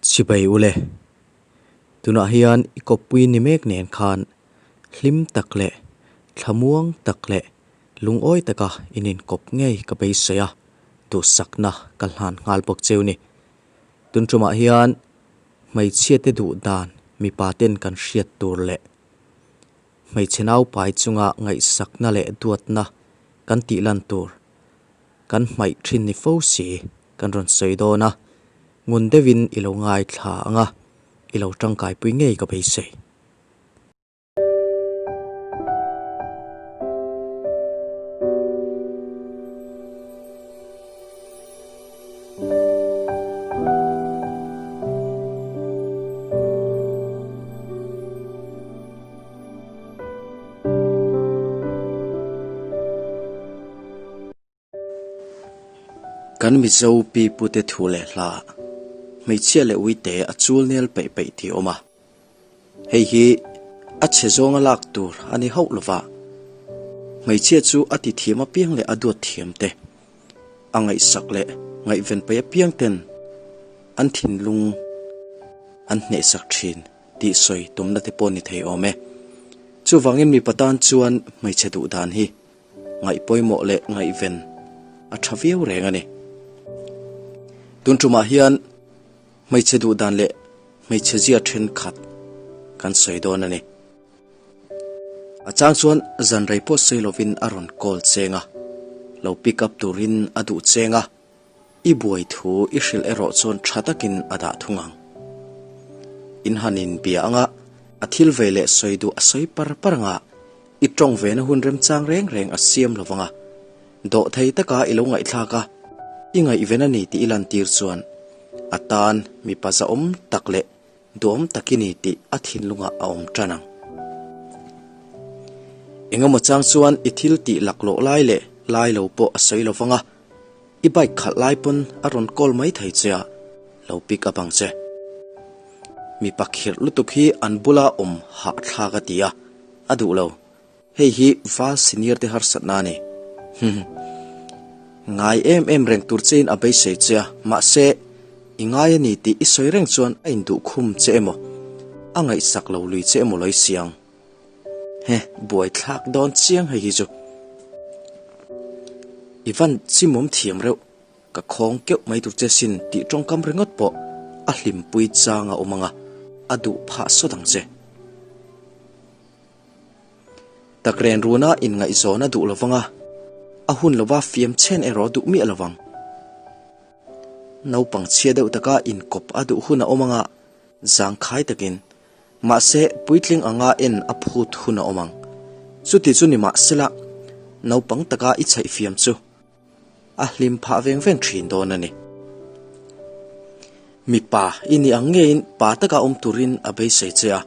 Sipai ule, tunah hian i kawppui ni mek nen khan hlim tak leh thlamuang tak leh lungawi taka in inkawp ngei ka beisei a, duhsakna ka hlan nghal bawk cheu ni. Tun tumah hian hmeichhiate duh dan mipa ten kan hriat tur leh hmeichhe naupai chunga ngaihsakna leh duatna kan tih lan tur kan hmaih thin ni fo si kan rawn sawi dawn a, ngun deuhin i lo ngaithla ang a, i lo tangkaipui ngei ka beisei. Kan Mizo pi pute thu leh hla hmeichhia leh uite a chul nel peih peih tih a awm a. Hei hi a chhe zawnga lak tur a ni hauh lova, hmeichhia chu a ti thiam apiang leh a duat thiam te, a ngaihsak leh ngaihven peih apiang ten an thinlung an hnehsak thin tih sawi tumna te pawh ni thei awm e. Chuvangin mipa tan chuan hmeichhe duh dan hi ngaih pawimawh leh ngaihven a tha viau reng a ni. Tun tumah hian hmeichhe duh dan leh hmeichhe zia thenkhat kan sawi dawn a ni. A chang chuan zan rei pawh sawi lovin a rawn call cheng a, lo pick up turin a duh cheng a, i buai thu i hrilh erawh chuan tha takin a dah thung ang. In han inbia anga a thil ve leh sawi duh a sawi par par anga I tawng vena hun remchang reng reng a siam lo vang a, dawhthei taka i lo ngaihthlak a, i ngaihven a ni tih i lantir chuan a tan mipa zahawm tak leh duhawm tak i ni tih a thinlungah a awm tan ang. Engemaw chang chuan i thil tih laklawh lai leh lai lo pawh a sawi lo vang a, i bike khalh lai pawn a rawn call mai thei che a, lo pick up ang che. Mipa khirh lutuk hi an bula awm hahthlak a ti a. A duh lo. Hei hi val senior te harsatna a ni. Hmmm. Ngai em em reng tur chein a beisei che a, mahse, i ngai a ni tih i sawi reng chuan a induh khum che emaw, a ngaihsak lo lui che emaw lo i siang. He, buaithlak dawn chiang hei hi chu. I van chimawm thiam reuh, ka khawng keuh mai tur che sin tih tawngkam ringawt pawh a hlimpui chang a awm ang a, a duh phah sawt ang che. Takren runa inngaihzawn a duh lovang a, a hun lova fiam chen erawh a duh miah lovang. Naupang chhia deuh taka inkawp a duh hun a awm ang a, zangkhai takin, mahse puitling anga en a phut hun a awm ang. Chuti chu ni mahsela, naupang taka i chhaih fiam chu A hlim phah veng veng thin dawn a ni. Mipa i nih ang ngeiin pa taka awm turin a beisei che a,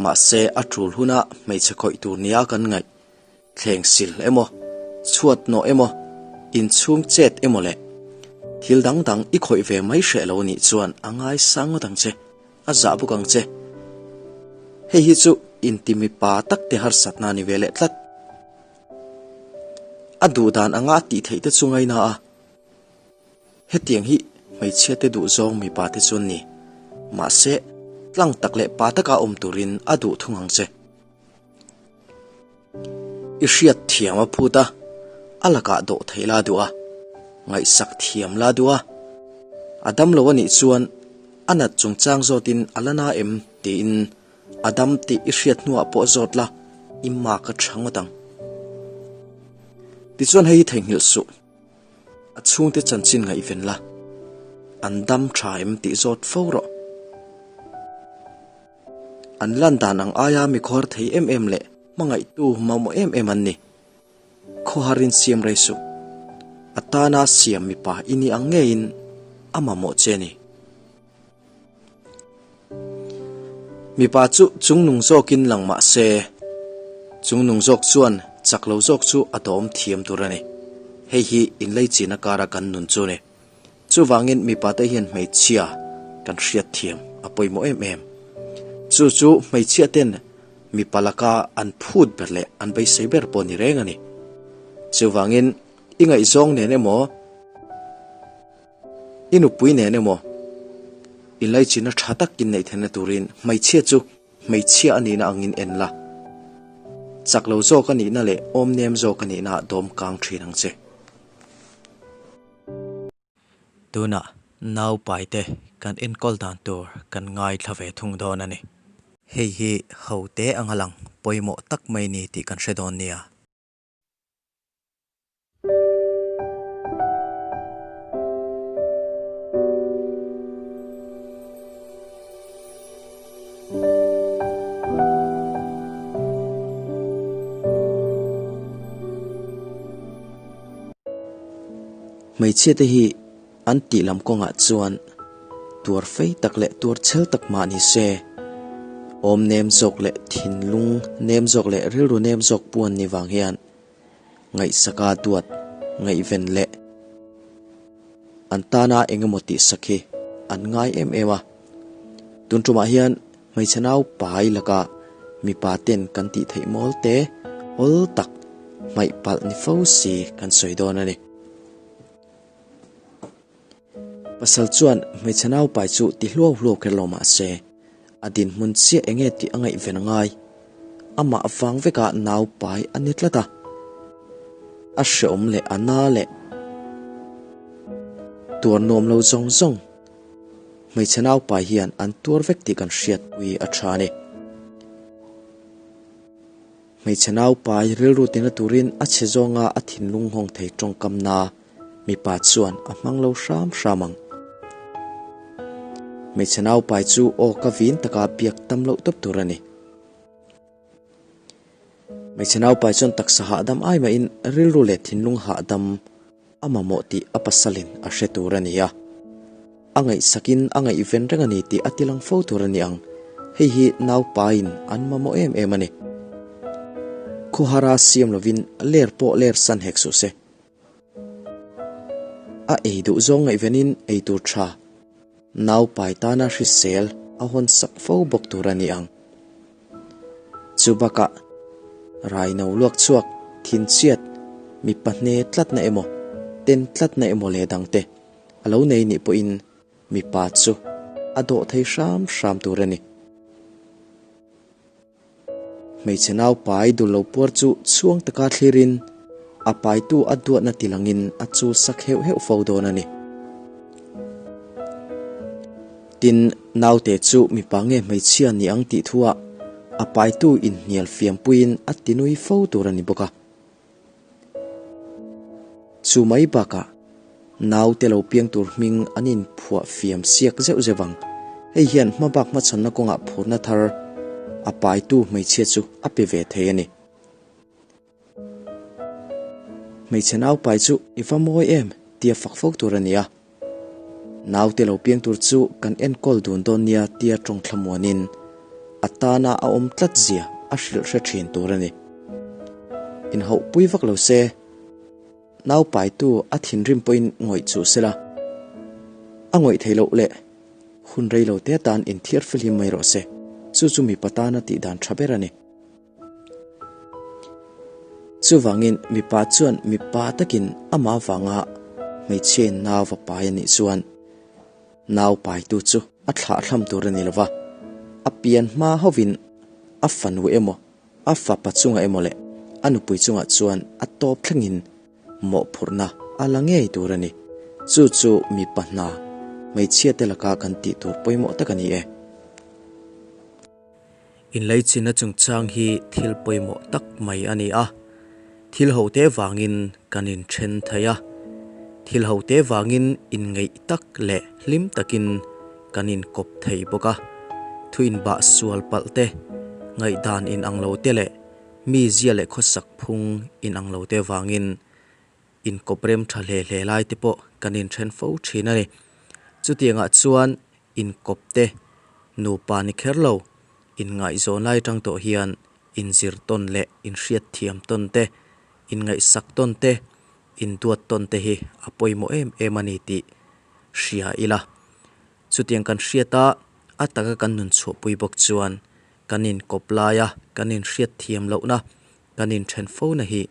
mahse a tul huna hmeichhe khawih tur nia kan ngaih, thleng sil emaw, chhuat nawh emaw, inchhung chet emaw leh thil dang dang i khawih ve mai hreh lo nih chuan a ngaisang ngawt ang che, a zah bawk ang che. Hei hi chu inti mipa tak te harsatna a ni ve leh tlat. A duh dan anga a tih theih te chu ngaina a, hetiang hi hmeichhia te duh zawng mipa te chuan ni. Mahse, tlang tak leh pa taka awm turin a duh thung ang che. I hriat thiam a phut a, a lakah dawh theih la duh a, ngaihsak thiam la duh a. A dam lo a nih chuan a nat chungchang zawtin a la na em tiin A dam tih i hriat hnuah pawh zawt la, i mak a tha ngawt ang. Tichuan hei hi theihnghilh suh. A chhungte chanchin ngaihven la, an dam tha em tih zawt fo rawh. An lan dan ang aia mi khawhar thei em em leh hmangaihtu mamawh em em an ni. Khawharin siam rei suh. A tana siam mipa i ni ang ngeiin a mamawh che a ni. Mipa chu chungnung zawkin lang mah se, chungnung zawk chuan chak lo zawk chu a dawm thiam tur a ni. Hei hi inleichina kara kan nun chu a ni. Chuvangin mipate hian hmeichhia kan hriat thiam a pawimawh em em. Chu chu hmeichhia ten mipa laka an phut ber leh an beisei ber pawh ni reng a ni. Chuvangin i ngaihzawng nen emaw, I nupui nen emaw, Inlaichinna tha tak inneih theihna turin hmeichhia chu hmeichhia a nihna angin en la. Chak lo zawk a nihna leh awm nem zawk a nihna ah dawm kang thin ang che. Tunah naupaite kan enkawl dan tur kan ngaithla ve thung dawn a ni. Hei hi hote anga lang pawimawh tak mai ni tih kan hre dawn nia. Hmeichhia te hi an tih lam kawngah chuan tuar fei tak leh tuar chhel tak mah ni se, awm nem zawk leh thinlung nem zawk leh rilru nem zawk puan ni vang hian ngaihsaka duat ngaihven leh an tana eng emaw tihsak hi an ngai em em a. Tun tumah hian hmeichhe nau pai laka mipa ten kan tih theih mawl te awl tak hmaih palh ni fo si kan sawi dawn a ni. Pasal chuan hmeichhe nau pai chu ti hluau hluau kher lo mah se, a dinhmun chiah eng nge tih a ngaihven a ngai. Amah vang vekah nau pai a ni tlat a, a hreawm leh a na leh tuar nuam lo zawng zawng hmeichhe nau pai hian an tuar vek tih kan hriatpui a tha a ni. Hmeichhe naupai rilru tina turin a chhe zawnga a thinlung nghawng thei tawngkamna mipa chuan a hmang lo hram hram ang. Hmeichhe naupai chu aw ka vin taka biak tam loh tawp tur a ni. Hmeichhe naupai chuan taksa hahdam ai mahin rilru leh thinlung hahdam A mamawh tih a pasalin a hre tur a ni a, a ngaihsakin a ngaihven reng a ni tih a tilang fo tur a ni ang. Hei hi naupain an mamawh em em a ni. Khuahara siam lovin ler pawh ler san hek suh se. A ei duh zawng ngaihvenin ei tur tha, naupai tana hrisel a hawn sak fo bawk tur a ni ang. Chu bakah raino luak chhuak, thinchhiat, mipa hne tlatna emaw, ten tlatna emaw leh dangte a lo nei nih pawhin mipa chu a dawh thei hram hram tur a ni. Hmeichhe naupai dul lo puar chu chhuang taka thlirin a paitu a duatna tilangin a chul sak heuh heuh fo dawn a ni. Tin, naute chu mipa nge hmeichhia ni ang tih thuah a paitu inhnial fiampuiin a tinui fo tur a ni bawk a. Chu mai bakah naute lo piang tur hming an inphuah fiam siak zeuh zeuh ang. Hei hian hmabak hmachhawnna kawngah phurna thar a paitu hmeichhia chu a pe ve thei a ni. Hmeichhe naupai chu i va mawi em tia fak fo tur a ni a. Naute lo piang tur chu kan enkawl dun dawn nia tia tawng thlamuanin a tana a awm tlat zia a hrilh hre thin tur a ni. Inhauhpui vak lo se, naupaitu a thinrim pawhin ngawih chuh sela, a ngawih theih loh leh hun rei lo te atan inthiar fihlim mai rawh se, chu chu mipa tana tih dan tha ber a ni. Chuvangin mipa chuan mipa takin amah avanga hmeichhiain nau va pai a nih chuan nau paitu chu a thlahthlam tur a ni lova, a pian hma hovin a fanu emaw a fapa chungah emaw leh a nupui chungah chuan a tawp thlengin mawhphurhna a la ngei tur a ni. Chu chu mipa hna hmeichhiate laka kan tih tur pawimawh tak a ni e. Inleichhinna chungchang hi thil pawimawh tak mai a ni a, thil hote vangin kan inthen thei a, thil hote vangin inngeih tak leh hlim takin kan inkawp thei bawk a, thu inbah sual palh te, ngaihdan inang lo te leh mi zia leh khawsak phung inang lo te vangin inkawp rem tha hle hle lai te pawh kan inthen fo thin a ni. Chutiangah chuan Inkawp te, nupa ni kher lo, inngaihzawn lai atang tawh hian inzir tawn leh inhriat thiam tawn te, inngaihsak tawn te, induat tawn te hi a pawimawh em em a ni tih hria ila. Chutiang kan hriat a, a taka kan nun chhuahpui bawk chuan kan inkawp laia kan inhriat thiam lohna, kan inthen fona hi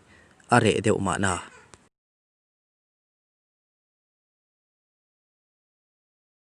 a reh deuh mahna.